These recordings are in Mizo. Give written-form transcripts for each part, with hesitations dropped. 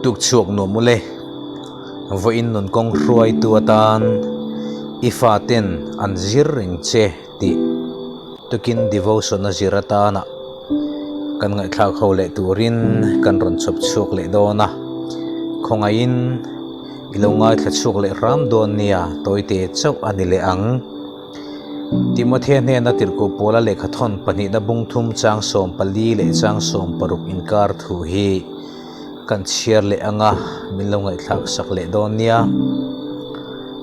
Tuk chhuak nuam ule, vawiin nun kawng hruaitu atan i faten an zir reng che tih tukin devotion a zir atana kan ngaihthlak ho leh turin kan rawn chhawp chhuak leh dawn a, khawngaihin i lo ngaithla chhuak leh hram dawn nia tawite chauh a ni leh ang. Timothea hnena tirhkoh pawla lehkhathawn pahnihna bung thum chang 14 leh chang 16 inkar thu hi kan chhiar leh anga min lo ngaihthlak sak leh dawn nia.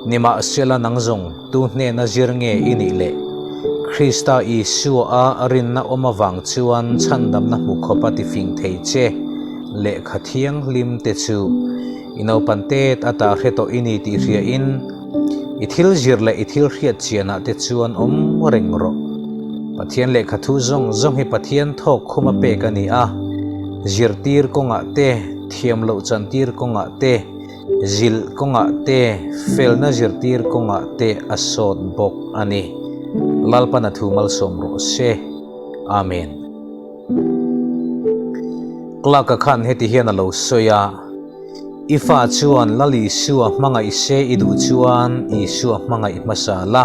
Nimahsela nang zawng tu hnena zir nge i nih leh Krista Isua a rinna awm avang chuan chhandamna hmu khawp a tifing thei che lehkha thianghlim te chu i naupan tet ata hre tawh i ni tih hriain I thil zir leh i thil hriat chianah te chuan awm reng rawh. Pathian lehkha thu zawng zawng hi Pathian thawk khuma pek a ni a, zirtir kawngah te, thiam loh chantir kawngah te, zilh kawngah te, felna zirtir kawngah te a sawt bawk a ni. Lalpan a thu malsawm rawh se. Amen. Clark-a khan heti hian a lo sawi a. I fa chuan Lal Isua hmangaih se i duh chuan Isua hmangaih hmasa la.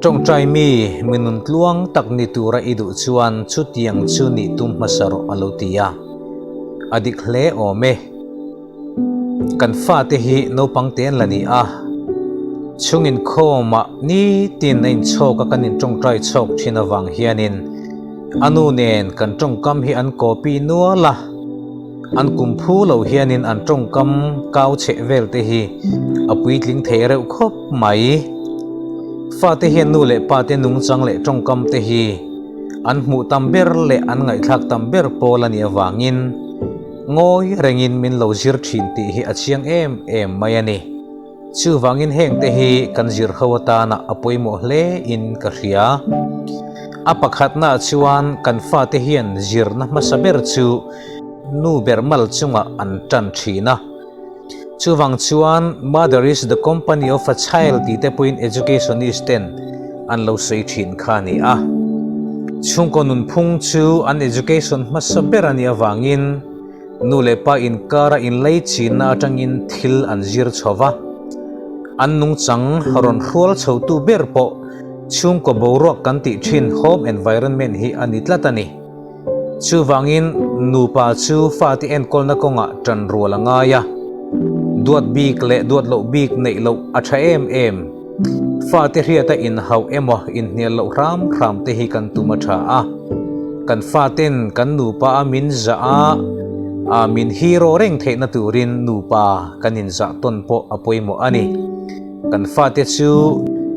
Tawngtai mi, mi nun tluang tak ni tura i duh chuan chutiang chu nih tum hmasa rawh a lo ti a. A dik hle awm e. Kan fate hi naupang te an la ni a. Chhung inkhawmah nitin a inchhawk a kan intawngtai chhawk thin avang hianin a nu nen kan tawngkam hi an copy nual a. An kum phu lo hianin an tawngkam kau cheh vel te hi a puitling thei reuh khawp mai. Fate hian nu leh pa te nungchang leh tawngkam te hi an hmuh tam ber leh an ngaihthlak tam ber pawl a nih avangin ngawi rengin min lo zir thin tih hi a chiang em em mai a ni. Chuvangin hengte hi kan zir ho atana a pawimawh hle in ka hria. A pakhatnaah chuan kan fate hian zirna hmasa ber chu nu ber mal chungah an tan thin a. Chuvang chuan Mother is the company of a child tih te pawhin educationist ten an lo sawi thin kha a ni a. Chhungkaw nunphung chu an education hmasa ber a nih avangin, Nu leh pa inkara inlei chinna atangin thil an zir chho va, an nungchang rawn hrual chhotu ber pawh chhungkaw boruak kan tih thin home environment hi a ni tlat a ni. Chuvangin nupa chu fate enkawlna kawngah tan rual a ngai a, duat bik leh duat loh bik neih loh a tha em em. Fate hriata inhauh emaw inhnial loh hram hram te hi kan tum a tha a, kan faten kan nupa a min zah a, a min hero reng theihna turin nupa kan inzah tawn pawh a pawimawh a ni. Kan fate chu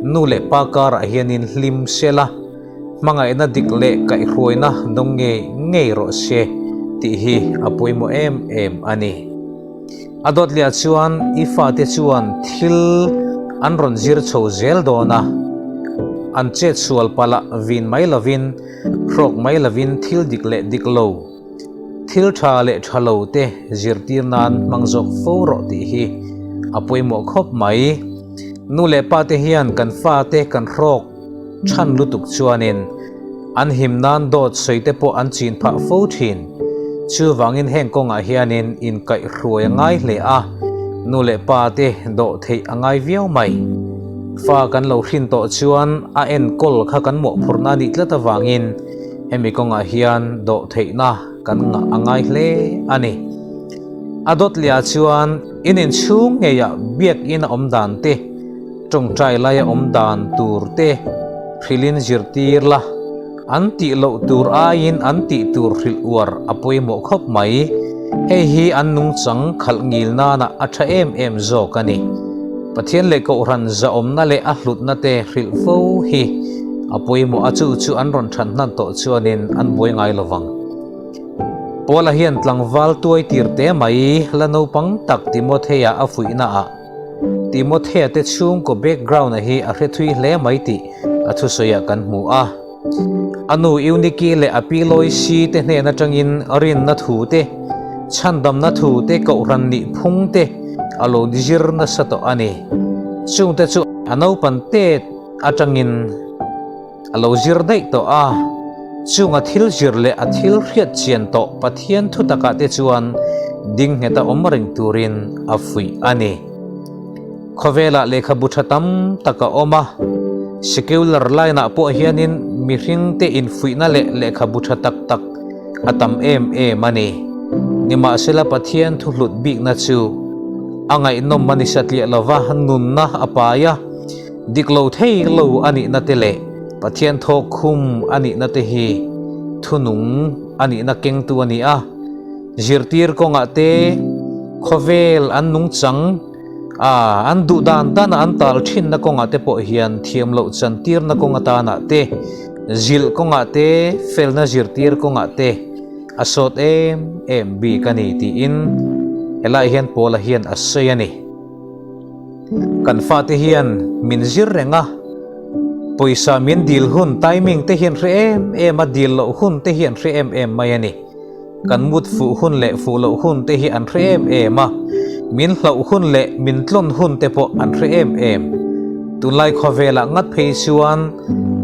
nu leh pa karah hianin hlim sela, hmangaihna dik leh kaihhruaina dawng ngei ngei rawh se tih hi a pawimawh em em a ni. A dawt leh ah chuan i fate chuan thil an rawn zir chho zel dawn a, an chet sual palh ah vin mai lovin, hrawk mai lovin thil dik leh dik lo, thil tha leh tha lo te zirtir nan hmang zawk fo rawh tih hi a pawimawh khawp mai. Nu leh pa te hian kan fate kan hrawk chhan lutuk chuanin an him nan dawt sawi te pawh an chin phah fo thin. Chuvangin heng kawngah hianin inkaihhruai a ngai hle a, nu leh pa te dawh theih a ngai viau mai. Fa kan lo hrin tawh chuan a enkawl kha kan mawhphurhna a nih tlat avangin hemi kawngah hian dawh theihna kan ngah a ngai hle a ni. A dawt lehah chuan in inchhung ngeiah biakin a awm dan te, Tawngtai laia awm dan tur te hrilhin zirtir la, an tih loh tur aiin an tih tur hrilh uar a pawimawh khawp mai. Hei hi an nungchang khalh ngil nana a tha em em zawk a ni. Pathian leh Kohhran zahawmna leh a hlutna te hrilh fo hi a pawimawh a, chu chu an rawn than hnan tawh chuanin an buai ngai lo vang. Paula hian tlangval tuai tir te mai la naupang tak Timothea a fuihnaah, Timothea te chhungkaw background a hi a hre thui hle mai tih a thusawiah kan hmu a. A nu Euniki leh a pi Loisi te hnen atangin rinna thu te, chhandamna thu te, kohhran nih phung te a lo zir nasa tawh a ni. Chungte chu a naupan tet atangin a lo zir daih tawh a. Chung a thil zir leh a thil hriat chian tawh Pathian thutakah te chuan ding ngheta awm reng turin a fuih a ni. Khawvelah lehkhabu tha tam tak a awm a, secular line-ah pawh hianin mihringte infuihna leh lehkhabu tha tak tak a tam em em a ni. Nimahsela Pathian thu hlut bikna chu a ngaihnawm a ni satliah lova nunna a pai a, dik lo thei lo a nihna te leh Pathian thawk khum a nihna te hi thunung a nihna kengtu a ni a. Zirtir kawngah te khawvel an nungchang a, an duh dan dana an tal thinna kawngah te pawh hian thiam loh chantirna kawng atanah te, zilh kawngah te, felna zirtir kawngah te a sawt em em bik a ni tiin helai hian Paula hian a sawi a ni. Kan fate hian min zir reng a, pawisa min dil hun timing te hian hre em em a, dil loh hun te hian hre em em mai a ni. Kan mut fuh hun leh fuh loh hun te hi an hre em em a, min hlauh hun leh min tlawn hun te pawh an hre em em. Tunlai khawvelah ngat phei chuan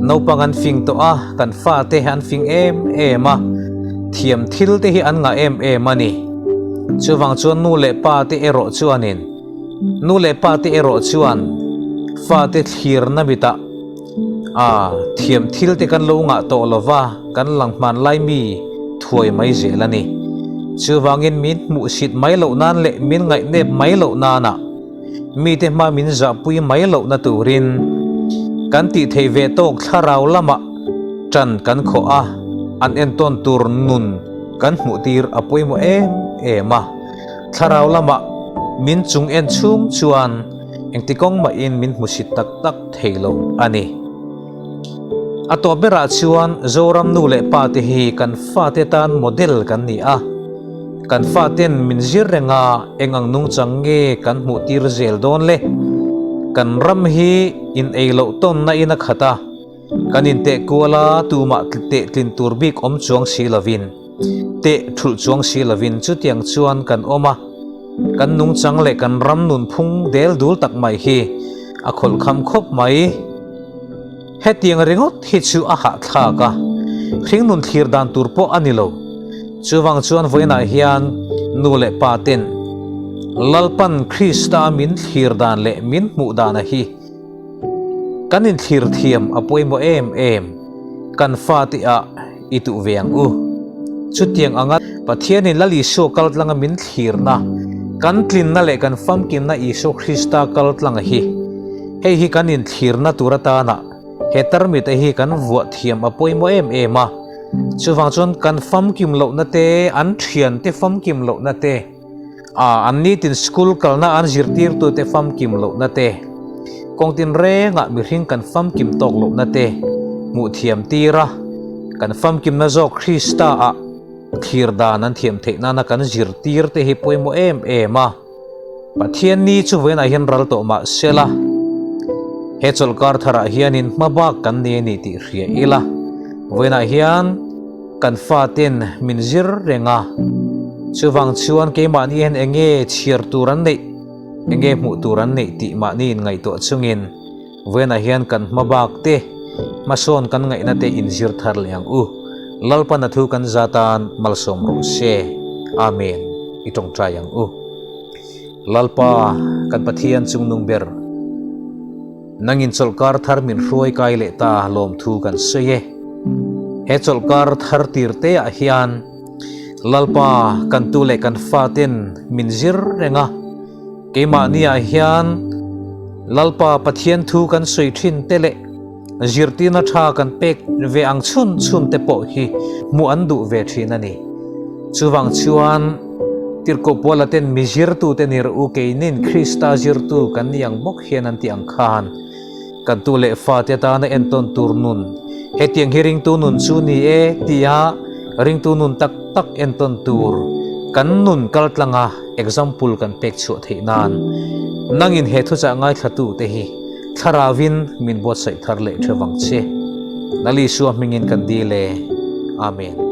naupang an fing tawh a, kan fate an fing em em a, thiam thil te hi an ngah em em a ni. Chuvang chuan nu leh pa te erawh chuanin nu leh pa te erawh chuan fate thlirna mitah A, thiam thil te kan lo ngah tawh lo va, kan lang hman lai mi thuai mai zel a ni. Chuvangin min hmuhsit mai loh nan leh min ngaihnep mai loh nanah mite hma min zahpui mai lohna turin kan tih theih ve tawk thlarau lamah ṭan kan khawh a, an entawn tur nun kan hmuh tir a pawimawh em em a. Thlarau lamah min chung en chhung chuan engti kawng mahin min hmusit tak tak thei lo a ni. A tawp berah chuan Zoram nu leh pa te hi kan fate tan model kan ni a, kan faten min zir reng a eng ang nungchang nge kan hmuh tir zel dawn le? Kan ram hi in ei loh tawnna in a khat a, kan inteh kual a tumah teh tlin tur bik awm chuang si lovin, teh thulh chuang si lovin chutiang chuan kan awm a. Kan nungchang leh kan ram nunphung del dul tak mai hi a khawlhkham khawp mai. Hetiang ringawt hi chu a hahthlak a, hringnun thlir dan tur pawh a ni lo. Chuvang chuan vawiinah hian nu leh pa ten Lalpan Krista min thlir dan leh min hmuh dana hi kan inthlir thiam a pawimawh em em. Kan fate ah i tuh ve ang u. Chutiang anga Pathianin Lal Isua kaltlanga min thlirna, kan tlinna leh kan famkimna Isua Krista kaltlanga hi, hei hi kan inthlirna tur atana he tarmite hi kan vuah thiam a pawimawh em em a. Chuvang chuan kan famkim lohna te, an thiante famkim lohna te, A, an nitin school kalna an zirtirtute famkim lohna te, kawng tinrengah mihring kan famkim tawk lohna te hmuh thiam tir a, kan famkimna zawk Krista ah thlir dan an thiam theih nana kan zirtir te hi pawimawh em em a. Pathian ni chu vawiinah hian ral tawh mah sela, he chawlhkar tharah hianin hmabak kan nei a ni tih hria ila, vawiinah hian, Kan faten min zir reng a, chuvang chuan keimahni hian eng nge chhiar tur an neih, eng nge hmuh tur an neih tih mahni inngaihtuah chungin vawiinah hian kan hma bak te, hmasawn kan ngaihna te inzir thar leh ang u. Lalpan a thu kan za tan malsawm rawh se. Amen. I tawngtai ang u. Lalpa, kan Pathian chungnung ber. Nangin chawlhkar thar min hruai kai leh ta lawmthu kan sawi e. He chawlhkar thar tir te ah hian Lalpa kan tu leh kan fa ten min zir reng a, keimahni ah hian Lalpa Pathian thu kan sawi thin te leh zirtirna tha kan pek ve ang chhun chhun te pawh hi hmuh an duh ve thin a ni. Chuvang chuan Tirhkoh Paula ten mi zirtute ni rawh u, keinin Krista zirtu kan ni ang bawk hian an tih ang khan kan tu leh fate atana entawn tur nun, hetiang hi ringtu nun chu ni e tia ringtu nun tak tak entawn tur kan nun kaltlanga example kan pek chhuah theih nan nangin he thuchah ngaithlatute hi thlarauin min buatsaih thar leh thevang che. Lal Isua hmingin kan dil e. Amen.